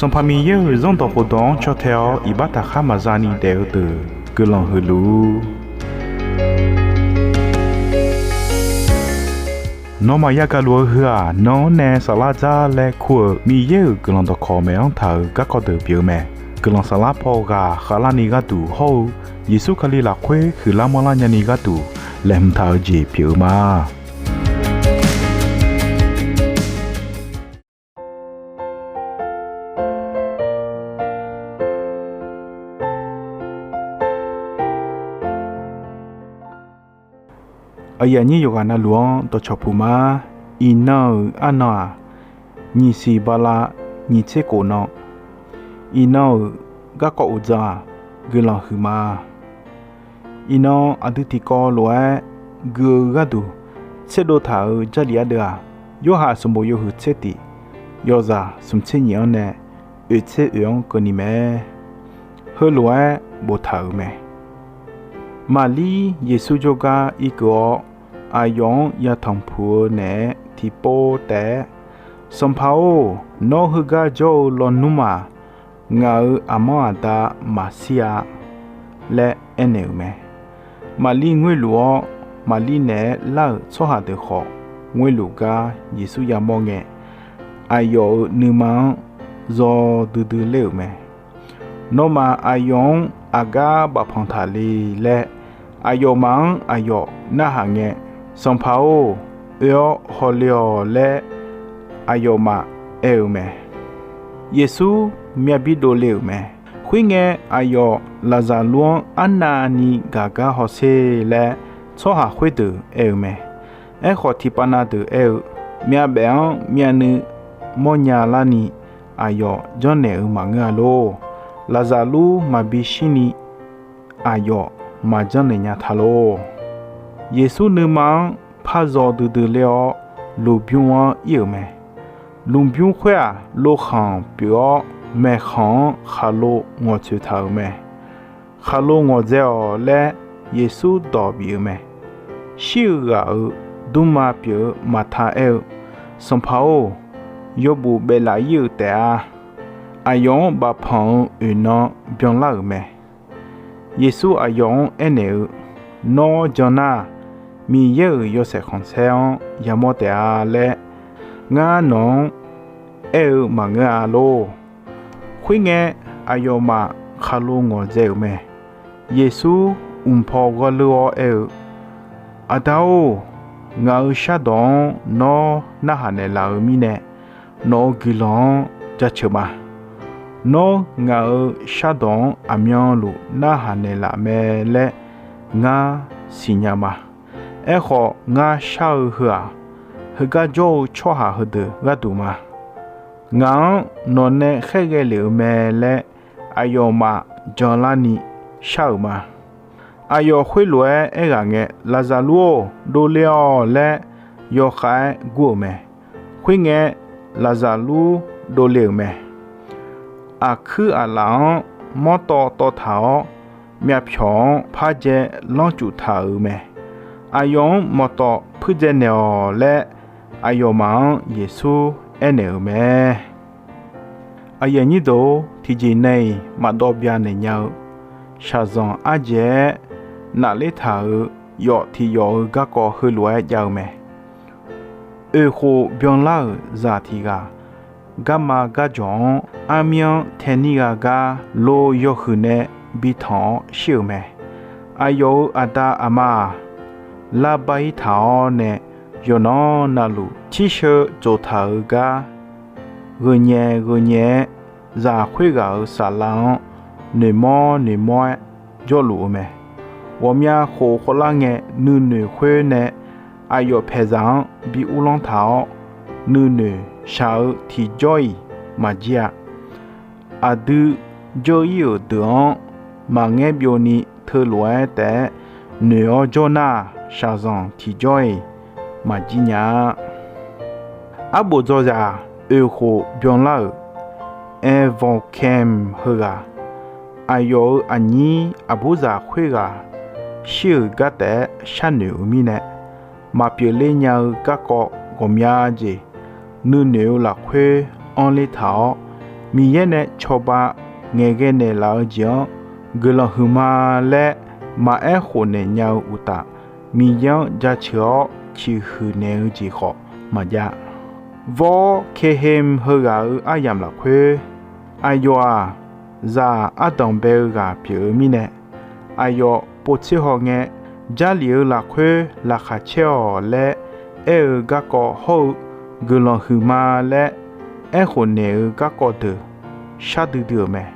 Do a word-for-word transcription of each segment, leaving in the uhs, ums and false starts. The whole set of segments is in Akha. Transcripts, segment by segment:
Sanqpaq Miqyaer-euq Zanrdawq khofdawq-anr caw tae-awr iqbax taqkhar maqza ni daef-eu deuq guiqlanq huiq luf-ur. Nawmaf yagaq luf-eu heu-aq, nan-anr nae saflar dzar laer kur-euq Miqyaer-euq guiqlanq dawqkawq maeq-anr taq-euq garkawv deuq pyeuf-eu mae. Guiqlanq saflar paw ghaq khavlarni gharduq hawr-eu Yeqsur Kali lafkhoer huiqlar manrlar nyani gharduq laeqhmq taq-eu jeq pyeuf-eu ma. Aqyuif aqnyir yawqghaq navluf-anr dawqcawq puq ma. Iqnan-euq arnan-aq, nyiq siq bala nyiq tser khof nan, iqnan-euq garkawv uqdzan-aq, guiqlanq huiq ma. Iqnan aqdui tiqkawv lof-aer gui-eu gharduq tserdov taq-euq Jarlif ardeuv-aq, Yorhaq sanqbof yawhuiq tser tif, yawzaq smq tser nyif-anr nae oeq tser oeq-anr keuvni mae. Heulof-aer boftaq-euq mae. Maqlir Yeqsur jawrgar irkeuv-awr, aqyawf-anr yatanq puq-eu naeq-aer tiqpov taef-aer, Sanqpaq-or, nawr heugar jawr-eu lawnmr-aq, ngaq-euq aqmanr aqda maqshir-a laer aernaeq-euq mae. Maqlir ngoerluf-awr, Maqlir naeq-aer lar-euq tsawrhaq deuq khawf, ngoerluf gar Yeqsur yamawr ngae, aqyawf-euq nuima-anr zaw duidui ler-euq mae. Nawmaf aqyawf-anr aqgar bafpanq taq le laer, aqyawfmaf-anr aqyawf narhaq ngae, Sanqpaq-or, oe-awr hawle-awq laer aqyawfmaf aer-eu mae. Yeqsur myavbi dovle-euq mae. Khoerngae, aqyawf Laqzaqlur-anr arnavni gaq gar hawsher laer, tsawrhaq khoerdeuq aer-eu mae. Aerkhawf, tiqpav na deuq aer-eu, Myavbaef-anr myavnuiv mawrnya larni aqyawf janrnaeq-eu maqngeur-a lor. Laqzaqlur maqbi shirni aqyawf maqjanr naeq nya ta lor. Yeqsur nuima-anr par zaw duidui ler-awr, lmqbymr-anr ir-euq mae. Lmqbymr khoer-aq, lovkhanq pyeuf-awr, maeqkhanq-anr khaqlo ngawqtsoeq taq-euq mae. Khaqlo ngawqdzae-awq laer Yeqsur dawq bif-eu mae. Shir-eu ghaq-euq dmrma pyeuf-eu Maqta aer-eu, Sanqpaq-or, yawbuf baef laf ir-euq taef-a. Aqyawf-anr bafpanq-eu oeq nan byanlar-euq mae. Yeqsur aqyawf-anr aernaeq-eu, Nawr jan nar, Miqyaer-euq yawshaef khanqsaer-anr yamawr taef-a laer, ngar nawq-anr aer-eu maqngeur-a lor. Khoerngae, aqyawfmaf khaqlo ngawqdzae-euq mae. Yeqsur mqpaw ghawrleur-awr aer-eu, Aqda-or, ngaq-euq shardawq-anr nawr narhaq naeqlaf-eu mirnae, nawq-euq guiqlanq-anr jaceuq ma. Nawr ngaq-euq shardawq-anr aqmyanluf narhaq naeqlaf mae laer ngar siqnya ma. Aerkhawf, ngar shar-eu heu-aq, heugar jawr-eu tsawrhaq heudeuq gharduq ma. Ngaq-anr nawq nae khaerghae lef-eu mae laer aqyawfmaf janlarni shar-euq ma. Aqyawf khoerlof-aer aerghaq ngae, Laqzaqlur-or, dovle-awq laer yawkhav-aer gur-euq mae. Khoerngae, Laqzaqlur dovle-euq mae. Aqkuir aqlaf-anr mawrtawv tawv taq-awr, myavpyawq-anr pardzae lanrcuf taq-euq mae. Aqyawf-anr mawqtawf puirdzae naeq-awq laer, aqyawfmaf-anr Yeqsur aernaeq-euq mae. Aqyuif aqnyir deuq-or, tiqjeq nae-iq maqdawv bya naeq nya-eu shaqzanq ardzaeq-aer nafler taq-euq yawf tiq yawf-eu garkawv heulof-aer jav-eu mae. Oeqkhof byanlar-euq zaq tiq ghaq, garma garjawq-anr armir-anr tae nir gha gar lo yawhuiq nae bi tanq-awr shir-euq mae. Aqyawf-euq aqda aqma-aq, lar bar-ir taq-awr nae yawqnan navluf tsirsheu tsoftaq-euq gar gheu nyae gheu nyae-aer, zaq khoerghaq-euq saflar-anr noeqmawr noeqmawr-aer jawrluf-eu mae. Ghawqmya khof khawvlar ngae, nuinoeq khoer nae aqyawf paeqzaq-anr bi uvlanr taq-awr, nuinoeq shaq-eu tiqjawr-iq maqjir-a. Aqdui dzeur-ir-euq deuq-anr maqngaer byovni teulof-aer taef-aer noeq-awr jawr nar, shaqzanq tiqjawr-iq maqjir nya-a. Arbof dzawzaq oeqkhof byanlar-euq Aervanqkaemq heughaq, aqyawf-euq aqnyir aqburzaq khoerghaq shir-euq gar taef-aer sharnoeq-eu mirnae, maqpyeuf ler nya-eu garkawv ghawqmya jeq nuinoeq-eu lafkhoer anrler taq-awr, Miqyaer nae cawba ngaeqghae naeqlaf-eu jeq-anr guiqlanq huiqma laer maqaer khofnaeq nya-eu uqtaf, Miqyaer-anr jaceuq-awr ciqhuiq naeq-eu jeq khawf maqjav. Vawr Kaeqhaeq heughaq-euq aryamq lafkhoer, aqyawf-aq, zaq ardanq bae-eu ghaq pyeuf-eu mirnae, aqyawf povtser hawngae, Jarlif-eu lafkhoer laqkhaq caer-awq laer aer-eu garkawv hawr-eu, guiqlanq huiqma laer aerkhof naeq-eu garkawv deuq shar duidui-euq mae.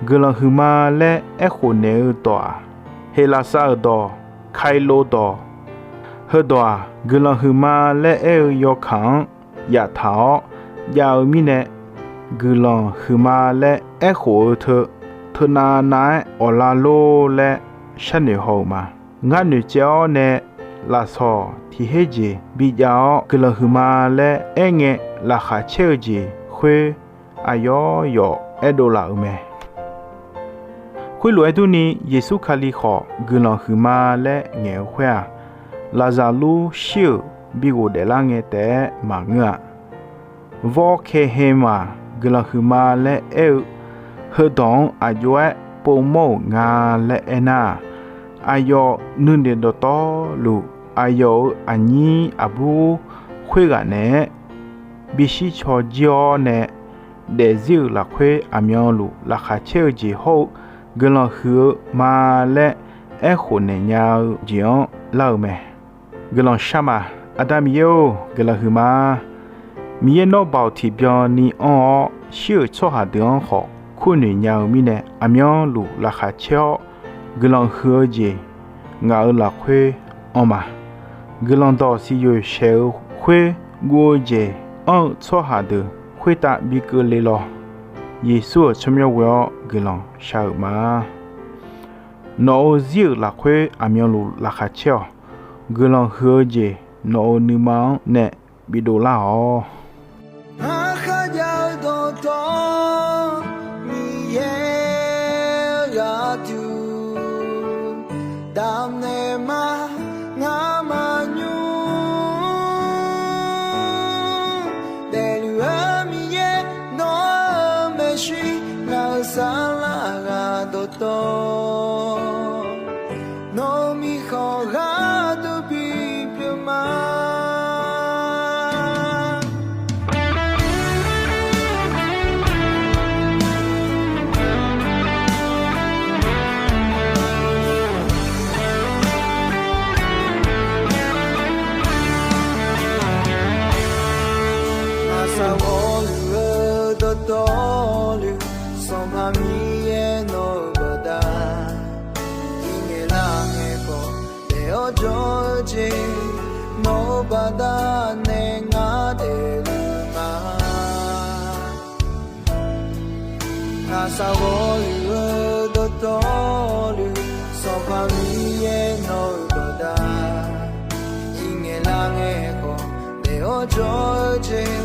Guiqlanq huiqma laer aerkhof naeq-eu dawq-aq, Heqlaqsar-euq dawq, Kailov dawq. Heudawq-aq, guiqlanq huiqma laer aer-eu yawkaq-anr yaftaq-awr jav-eu mirnae, guiqlanq huiqma laer aerkhof-eu teu, teunav nav-aer awqlar lor laer sharnoeq haw-euq ma. Ngar noeqtsaev-awr nae lafsawq tiq her jeq bijav-awr guiqlanq huiqma laer aerngae laqkhaq caer-eu jeq khoer aqyawf yawf aerdov laf-euq mae. Khoerlof-aer durni, Yeqsur Kali khawf guiqlanq huiqma laer ngaeq-eu khoer-aq, Laqzaqlur shir-euq bi ghofdaef lar ngae taef-aer maqngeur-a. Vawr Kaeqhaeq-aq, guiqlanq huiqma laer aer-eu heudawq-anr aqjox-aer povmawr-euq nga laer aernar-aq, aqyawf nuinoeq dawqtawvluf aqyawf-euq aqnyir aqbur khoerghaq naeq-aer bishir caw jir-awr nae daefzir-euq lafkhoer aqmyanluf laqkhaq caer-eu jeq hawr-eu guiqlanq huiq-eu ma laer aerkhof naeq nya-eu jeq-anr lar-eu mae. Guiqlanq shar ma. Aqda Miqyaer-or, guiqlanq huiqma. Miqyaer nawr baoq tiqbyan ni anr-awr, shir-euq tsawrhaq deuq-anr khawf kurnoeq nya-eu mirnae, aqmyanluf laqkhaq caer-awr guiqlanq huiq-eu jeq ngaq-euq lafkhoer anr ma. Guiqlanq dawq siqyoeq shaeq-eu khoer guv-eu jeq anr-eu tsawrhaq deuq khoertav bi keuvle lawq. Yeqsur-euq tsawrmyanr ghoe-awr guiqlanq shar-euq ma. Nawq-euq zir-euq lafkhoer aqmyanluf laqkhaq caer-awq. Guiqlanq huiq-eu jeq nawq-euq nuima-anr nae bidov lar-awq. Ngar kharjav-eu dawqtawvluf, Miqyaer-eu gharduq damnaeq ma. Ngar maqnymr daefluf-eu Miqyaer, nawr-eu maeqshi ngaq-euq saflar ghaq dawqtawvluf, nawq-euq mirkhanq gharduq bipyeuf ma. Aqsaq ghawrluf-eu dawqtawvluf, Sanqpaq Miqyaer nawq-euq baqda irngaeq lar ngae khawf, daef-awr jawr-eu jeq nawq-euq baqda nae ngar daefluf ma. Aqsaq ghawrluf-eu dawqtawvluf, Sanqpaq Miqyaer nawq-euq baqda irngaeq lar ngae khawf, daef-awr jawr-eu jeq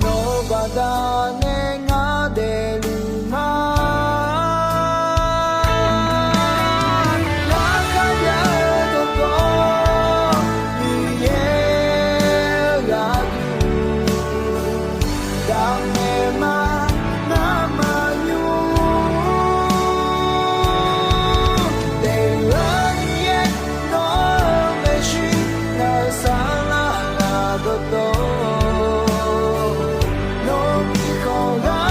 nawq-euq baqda nae ngar daefluf ma. Ngar kharjav-eu dawqtawvluf, Miqyaer-eu gharduq damnaeq ma. Ngar maqnymr daefluf-eu Miqyaer, nawq-euq maeqshi ngaq-euq saflar ghaq dawqtawvluf, nawq-euq mirkhanq gha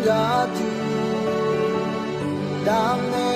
gharduq, dav ngae